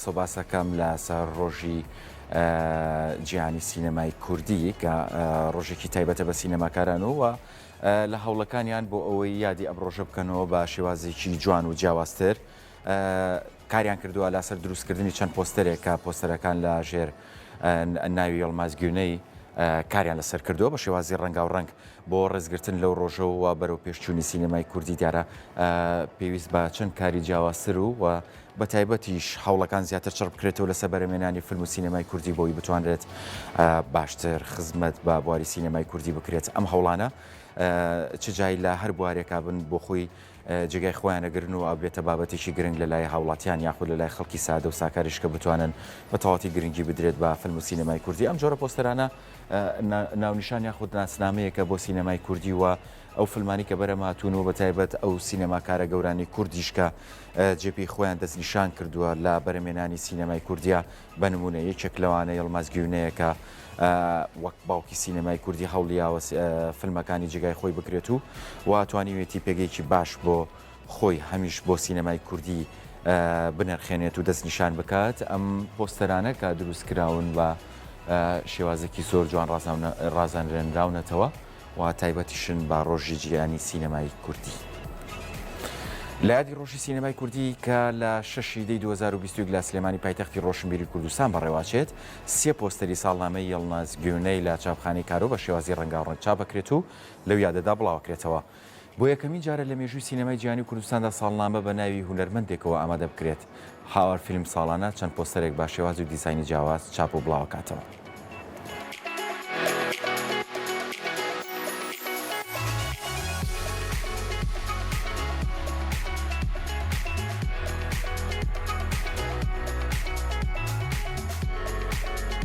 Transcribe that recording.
قسە و باسەکەم لەسەر ڕۆژی جیهانی سینەمای کوردی کە ڕۆژێکی تایبەتە بە سینەماکاران و لە هەوڵەکانیان بۆ ئەوەی یادی ئەم ڕۆژە بکەنەوە بە شێوازێکی جوان و جیاوازتر کاریان کردووە لەسەر دروستکردنی چەند پۆستەرێک کە پۆستەرەکان لە ژێر ناوی یڵماز گیونەی کاریان لەسەر کردووە بە شێوازی ڕەنگاوڕەنگ بۆ ڕێزگرتن لەو ڕۆژە و بەرەو پێشچوونی سینەمای کوردی دیارە پێویست بە چەند کاری جیاوازتر و و بە تایبەتیش هەوڵەکان زیاتر چڕ بکرێتەوە لەسەر بەرەمێنانی فیلم و سینەمای کوردی بۆی بتوانرێت باشتر خزمەت بە بواری سینەمای کوردی بکرێت ئەم هەوڵانە چ جای لە هەر بوارێکا بن بۆ خۆی جێگای خۆیان ئەگرن و ئەبێتە بابەتێکی گرنگ لە لای هاوڵاتیان یاخود لە لای خەڵکی سادە و ساکاریش کە بتوانن بە تەواوەتی گرنگی بدرێت بە فیلم و سینەمای کوردی. ئەم جۆرە پۆستەرانە ناونیشان یاخود ناسنامەیەکە بۆ سینەمای کوردی و ئەو فیلمانی کە بەرهەم هاتوون و بە تایبەت ئەو سینەماکارە گەورانەی کوردیش کە جێپێی خۆیان دەستنیشان کردووە لە بەرهەمێنانی سینەمای کوردیا بە نموونە یەکێک لەوانە یڵماز گیونەیە کە وەک باوکی سینەمای کوردی هەوڵیاوە فیلمەکانی جێگای خۆی بکرێت و و توانیوێتی پێگەیەکی باش بۆ خۆی هەمیش بۆ سینەمای کوردی بنرخێنێت و دەستنیشان بکات ئەم پۆستەرانە کە دروست کراون بە شێوازێکی زۆر جوان ڕازانرێنراونەتەوە. و تایبەتیشن بە ڕۆژی جیهانی سینەمای کوردی. لە یادی ڕۆژی سینەمای کوردی کە لە شەشی دەی 2021 لە سلێمانی پایتەختی ڕۆشنبیری کوردستان بەڕێواچێت، سێ پۆستەری ساڵنامەی یڵناز گیونەی لە چاپخانەی کارۆ بە شێوازی ڕەنگاوڕەنگ چاپ ئەکرێت و لەو یادەدا بڵاوەکرێتەوە. بۆ یەکەمین جارە لە مێژووی سینەمای جیهانی و کوردستاندا ساڵنامە بە ناوی هونەرمەندێکەوە ئامادە بکرێت. هاوار فیلم ساڵانە چەند پۆستەرێک بە شێواز و دیزاینی جیاواز چاپ و بڵاوەکاتەوە.